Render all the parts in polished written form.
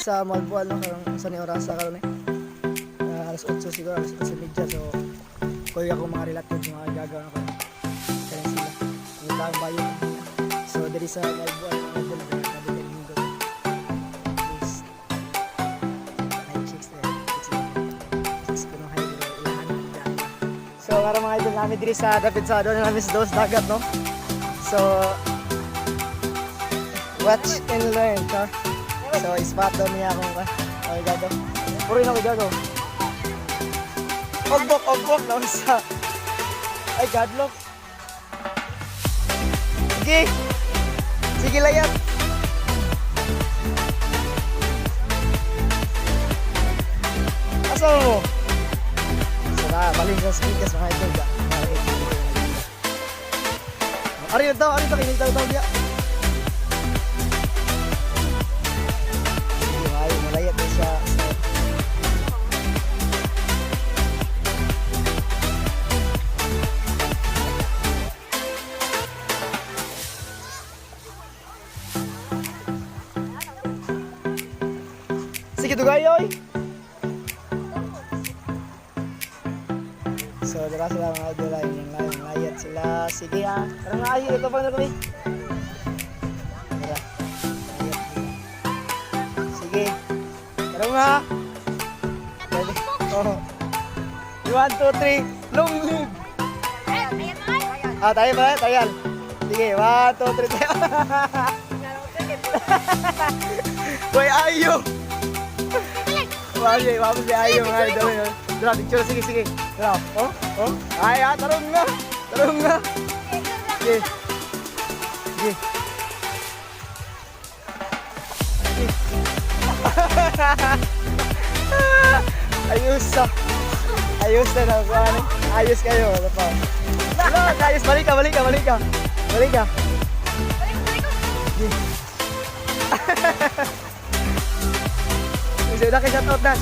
sa Moalboal, no, karong sa ni orasa karon eh. Alas 8 siguro, alas 8:30. So, kuya ko mga relatives, mga gagaw na karon. Kaya sila. Ang taong bayo. So, diri sa Moalboal, mga idol, grabe kayo nindot. Yes. Ay, chicks eh. Chicks eh. Chicks ko nung hay, pero ilahan na. So, karon mga idol namin diri sa dapit sa doon namin sa dos dagat, no? So, watch and learn, ka. So, spot daw niya akong ka. Okay, gago. Puro yun ako gago. Ogbok, ogbok na sa. Ay, godlock. Sige. Sige, layat. Asa mo? So, na, balin sa speakers mga idol. Ga. Ari daw, ari daw, kinig daw daw diya. Sige, ay, malayat na siya. So, sige, dugay, oy. So, dara sila mga idol ay yung layat, layat sila. Sige ah. Tara nga ay, ito pa na kami. Tara. Layat sila. Sige. Tara nga. Ready? Oh. 1, 2, 3. Long live! Ah, tayo ba? Tayo. Sige, 1, 2, 3, tayo. Hoy, ayo! Wagi, wagi si ayo mga idol. Dra, picture, sige, sige. Dra, oh, oh. Ay, ah, tarong nga. Tarong nga. Sige. Sige. Sige. Ayos ah. Ayos na na. Ano? Ayos kayo. Ano pa? Wala, ayos. Balik ka, balik ka, balik ka. Balik ka. Sige. Sige, laki shout out, Dash.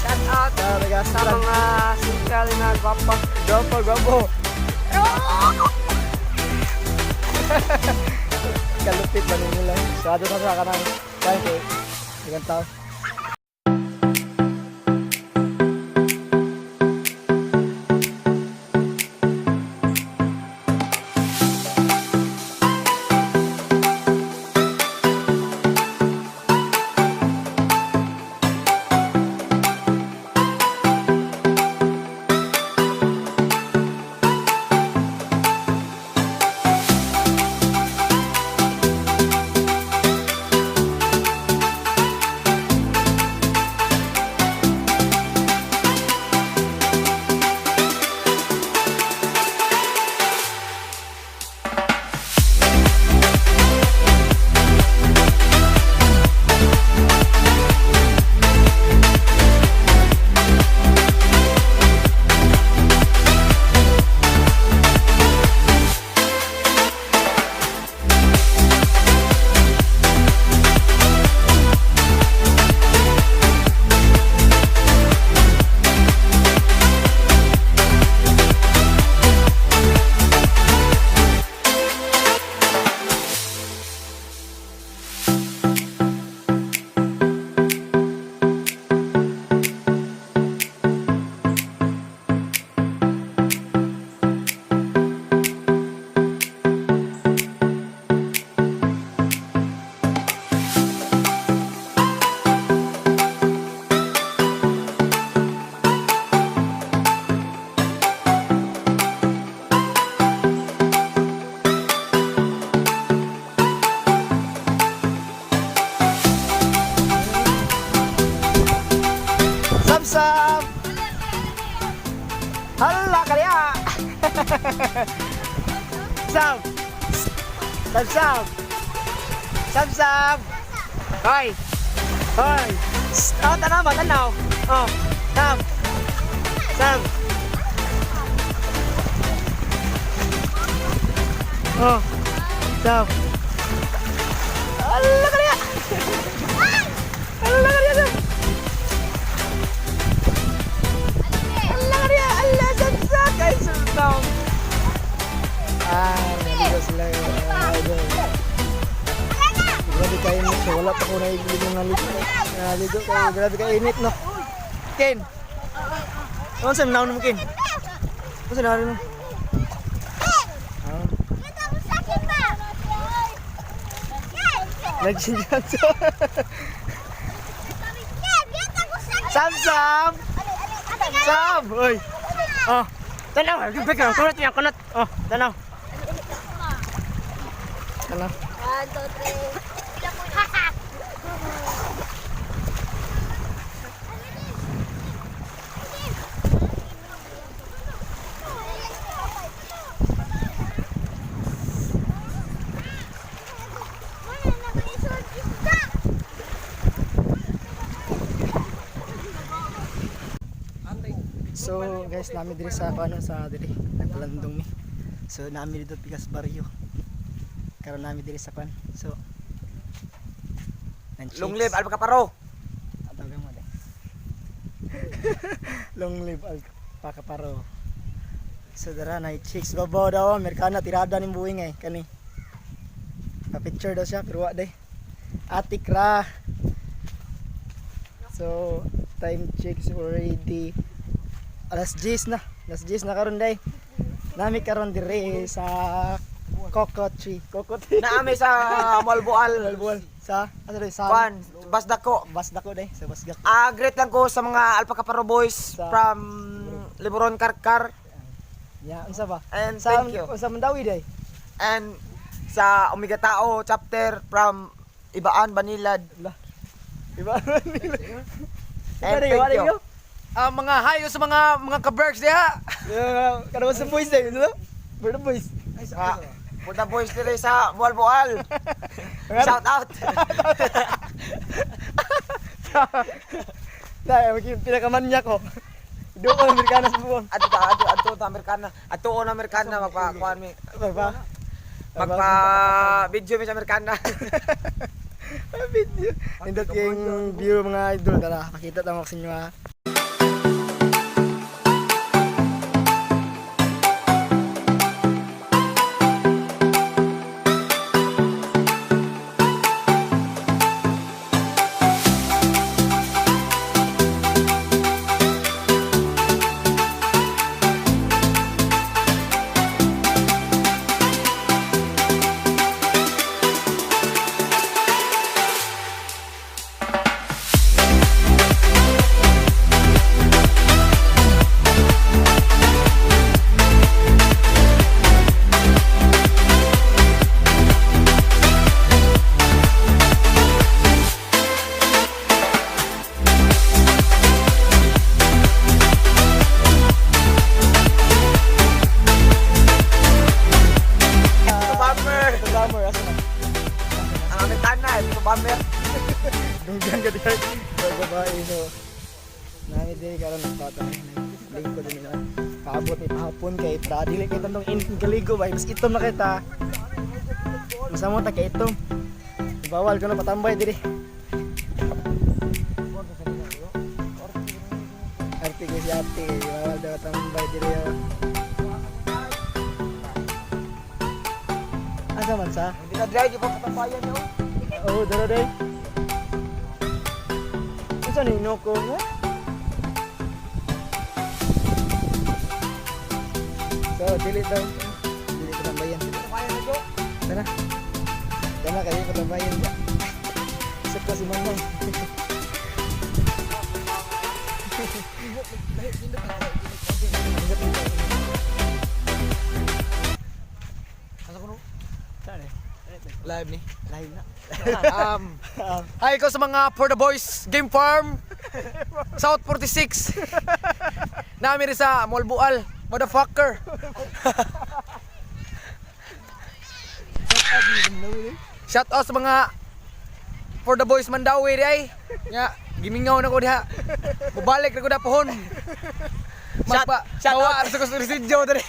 Shout out Ah, taga sa mga single na gwapa. Gwapo, gwapo. Kalupit ba nila? Sarado na sa kanang. Kaya kay. Ilang tao. Sam-sam! Hala kaya! Sam! Sam Sam! Sam Sam! Hoy! Hoy! Oh, tanaw ba? Tanaw! Oh, Sam! Sam! Oh, Sam! Hala kaya! Hala kaya, Sam! Hala kaya! Hala, Sam Sam! Guys, Sam Sam! Ah, nandito sila yung mga idol. Grabe kayo mo. So, wala pa ko naibili ng naliko. Naligo kayo, grabe ka init, no? Ken! Ano sa naon mo, Ken? Ano sa naon mo? Ah, nagsinyan. Sam, Sam! Sam! Uy! Oh! Tanaw! Kunot niya, kunot! Oh, tanaw! Tanaw. 1, 2, 3. So guys, nami diri sa ano sa diri nagpalandong mi. So nami dito pikas baryo. Karon nami diri sa kwan. So nang chicks. Long live Alba Kaparo. Tawagan mo dai. Long live Al Pakaparo. So dara na chicks babaw daw Amerikana tirada ning buwing eh kani. Pa-picture daw siya pero wa day. Atik ra. So time checks already alas 10 na. Alas 10 na karon day. Nami karon dire sa Coco Tree. Coco Tree. Naami sa Malboal. Malbual. Sa asa day sa Kwan, Basdako. Basdako day sa Basgak. Ah, great lang ko sa mga Alpha Kaparo boys from Liburon Karkar Ya, unsa ba? And Sa thank you. unsa Mandawi day? And sa Omega Tao chapter from Ibaan Banilad. Lah. Iba nila. And thank you. Ang mga hayo sa mga ka-berks diha. Yeah, kada sa boys day, no? For the boys. Ah, Punta boys dire sa Bualboal. Shout out. Dai, maging pinakamanyak ko. Doon Amerikana sa buong. Adto ta adto adto ta Amerikana. Adto on Amerikana magpa kuan mi. Magpa Magpa video mi sa Amerikana. Video. Nindot yung view, mga idol, tara, pakita tamo sa inyo ha. Bomber. Ito summer, asa na? Ang Amerikana, ito bomber. Dunggan ka dihay. Babae, so nami diri karon nagpata. Lingko din nila. Kaabot ni pahapon kay pra dili kay tandong init ng kaligo ba mas itom na kita. Masamo ta kay itom. Bawal ko na patambay diri. Arte ko si ate, bawal daw tambay diri. Oh. Asa man sa? Hindi na dry, di pa patambayan yo. Oh, dara day. Unsa ni noko nga? So, dili daw. Dili ko tambayan. Patambayan na jo. Tara. Tara kayo ko tambayan ba. Isip ko si Manong. Asa ko no? Saan eh? Live ni. Live na. Hi ko sa mga For the Boys Game Farm South 46. Nami rin sa Molbual, motherfucker. Shout out sa mga For the Boys Mandawi di ay. Nya, gimingaw na ko diha. Mubalik na ko da pohon. Magpa, Shout mawa sa ko sa diri.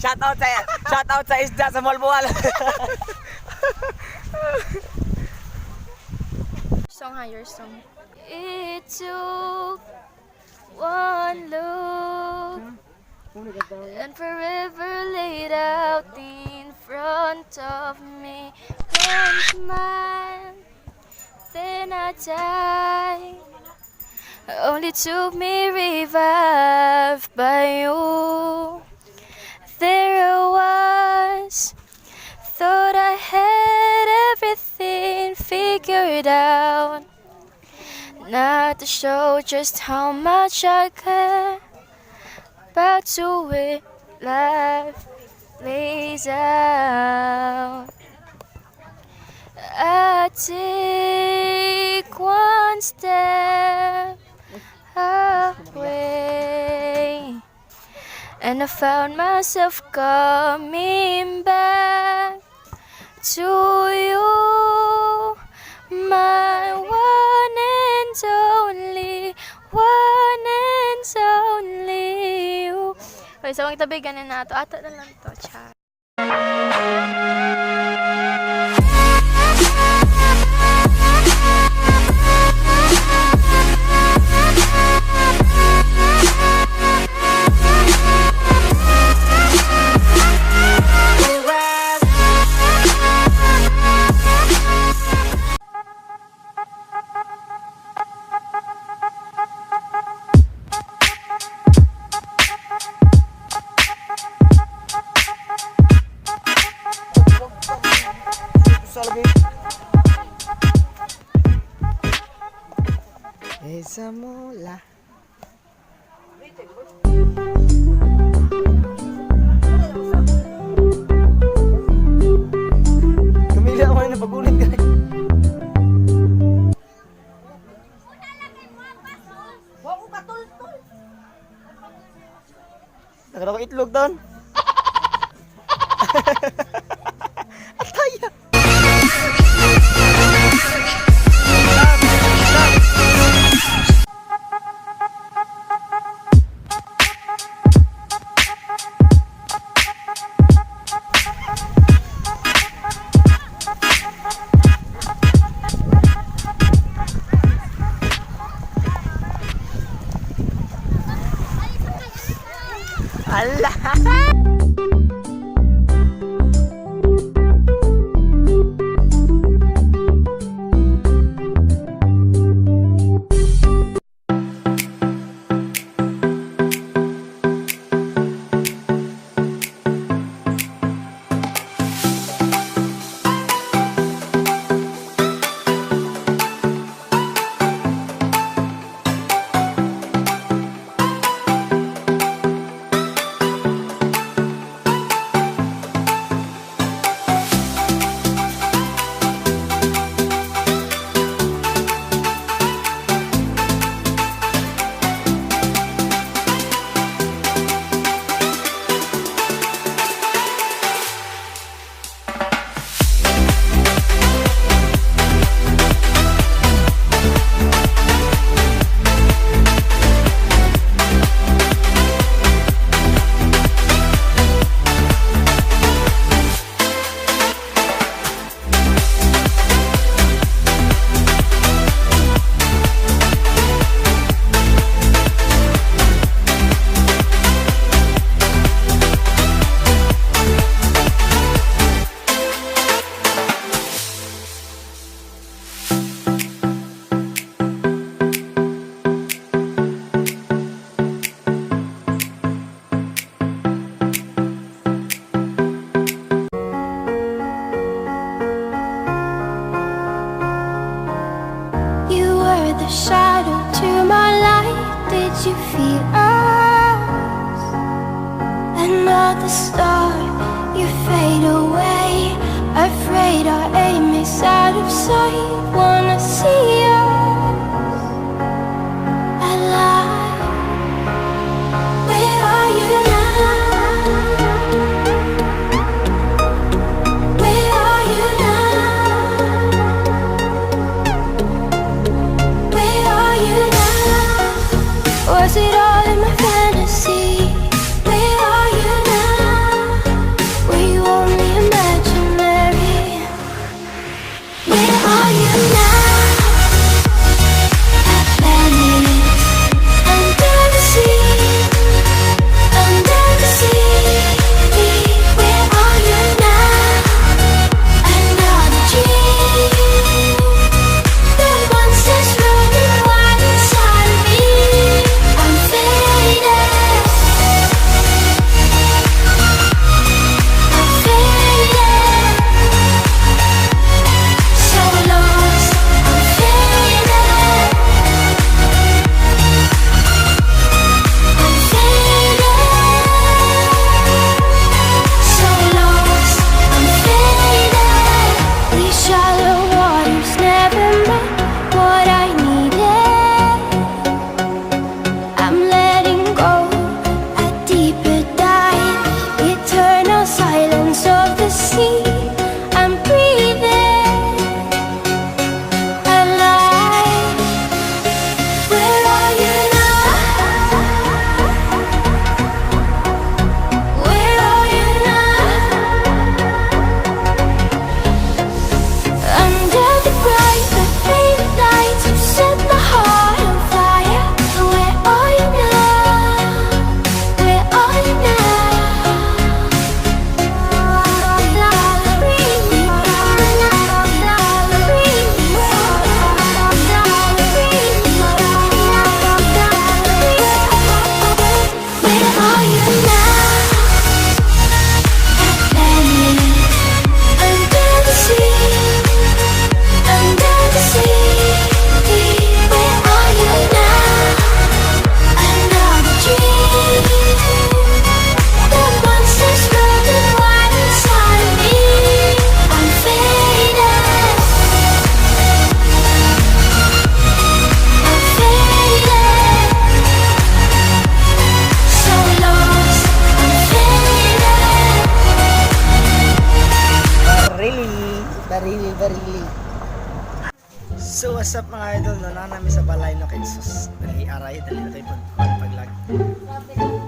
Shout out sa isda sa Malboal. Song ha, your song. It took one look and forever laid out in front of me. One smile Then I died, only to be revived by you. There I was, thought I had everything figured out. Not to show just how much I care about to it life plays out. I take one step away, and I found myself coming back to you, my one and only, one and only you. Okay, so ang tabi ganin na ato. Ato na lang to, char. Esa mula. Kumila mo na pagulit ka. Nagkaroon ko itlog doon. Ataya! Ala! You were the shadow to my light. Did you feel us? Another star, you fade away. Afraid our aim is out of sight. Wanna see us alive. Where are you now? Where are you now? Where are you now? Was it all in my fantasy? Where are you now? Were you only imaginary? Where are you Beverly. So what's up, mga idol, no, naa nami sa balay, no, kay sus, dali aray, dali na tayo paglag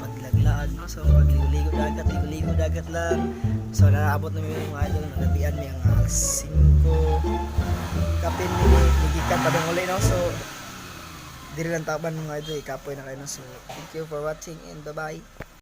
paglaglaag, no. So pagligo-ligo dagat, ligo-ligo dagat lang. So naabot na mi, mga idol, nagabian mi ang alas 5 kapin mi migikan pa dong uli, no. So diri lang taban, mga idol, ikapoy na kayo, no. So thank you for watching and bye bye.